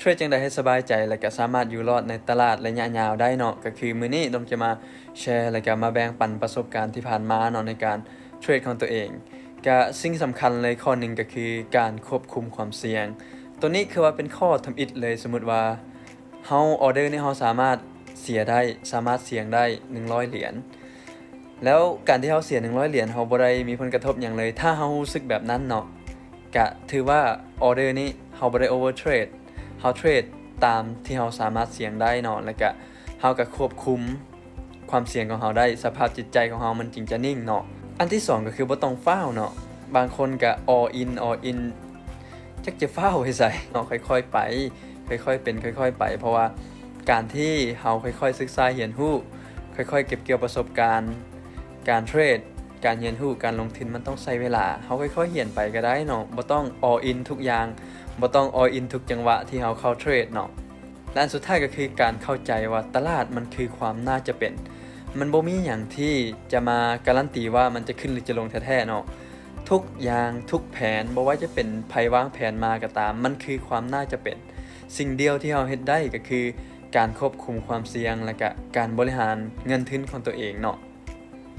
ເຮັດຈັ່ງໃດໃຫ້ສະບາຍໃຈ ແລະກະສາມາດຢູ່ລອດໃນຕະຫຼາດໄລຍະຍາວໄດ້ເນາະ. ກະຄືມື້ນີ້ດົມຈະມາແຊ ແລະກະມາແບ່ງປັນປະສົບການທີ່ຜ່ານມາເນາະ ໃນການເທຣດຂອງຕົວເອງ. ກະສິ່ງສຳຄັນເລີຍຂໍ້ໜຶ່ງກະຄືການຄວບຄຸມຄວາມສ່ຽງ. ໂຕນີ້ຄືວ່າເປັນຂໍ້ທຳອິດເລີຍ. ສົມມຸດວ່າເຮົາ ອໍເດີນີ້ເຮົາສາມາດເສຍໄດ້ ສາມາດສ່ຽງໄດ້ໜຶ່ງຮ້ອຍຫຼຽນ. ແລ້ວການທີ່ເຮົາເສຍໜຶ່ງຮ້ອຍຫຼຽນ ເຮົາບໍ່ໄດ້ມີຜົນກະທົບຫຍັງເລີຍ ຖ້າເຮົາຮູ້ສຶກແບບນັ້ນເນາະ. ກະຖືວ່າອໍເດີນີ້ເຮົາບໍ່ໄດ້ overtrade ເຮົາເທຣດຕາມທີ່ເຮົາສາມາດສ່ຽງໄດ້ເນາະ ແລະກະເຮົາກະຄວບຄຸມຄວາມສ່ຽງຂອງເຮົາໄດ້ ສະພາບຈິດໃຈຂອງເຮົາມັນຈຶ່ງຈະນິ່ງເນາະ. ອັນທີສອງກະຄືບໍ່ຕ້ອງຟ້າວເນາະ. ບາງຄົນກະ all in all in ຈັກຈະຟ້າວໄປໃສເນາະ ຄ່ອຍໆໄປ ຄ່ອຍໆເປັນຄ່ອຍໆໄປ. ເພາະວ່າການທີ່ເຮົາຄ່ອຍໆສຶກສາຮຽນຮູ້ ຄ່ອຍໆເກັບກ່ຽວປະສົບການ ການເທຣດ ການຮຽນຮູ້ ການລົງທຶນ ມັນຕ້ອງໃຊ້ເວລາ. ເຮົາຄ່ອຍໆຮຽນໄປກະໄດ້ເນາະ ບໍ່ຕ້ອງ all in ທຸກຢ່າງ ບໍ່ຕ້ອງ all in ທຸກຈັງຫວະທີ່ເຮົາເຂົ້າເທຣດເນາະ. ແລະອັນສຸດທ້າຍກະຄືການເຂົ້າໃຈວ່າຕະຫຼາດມັນຄືຄວາມໜ້າຈະເປັນ. ມັນບໍ່ມີຫຍັງທີ່ຈະມາກາຣັນຕີວ່າມັນຈະຂຶ້ນຫຼືຈະລົງແທ້ໆເນາະ. ທຸກຢ່າງ ທຸກແຜນ ບໍ່ວ່າຈະເປັນໃຜວາງແຜນມາກະຕາມ ມັນຄືຄວາມໜ້າຈະເປັນ. ສິ່ງດຽວທີ່ເຮົາເຮັດໄດ້ກະຄືການຄວບຄຸມຄວາມສ່ຽງ ແລະກະການບໍລິຫານເງິນທຶນຂອງຕົວເອງເນາະ.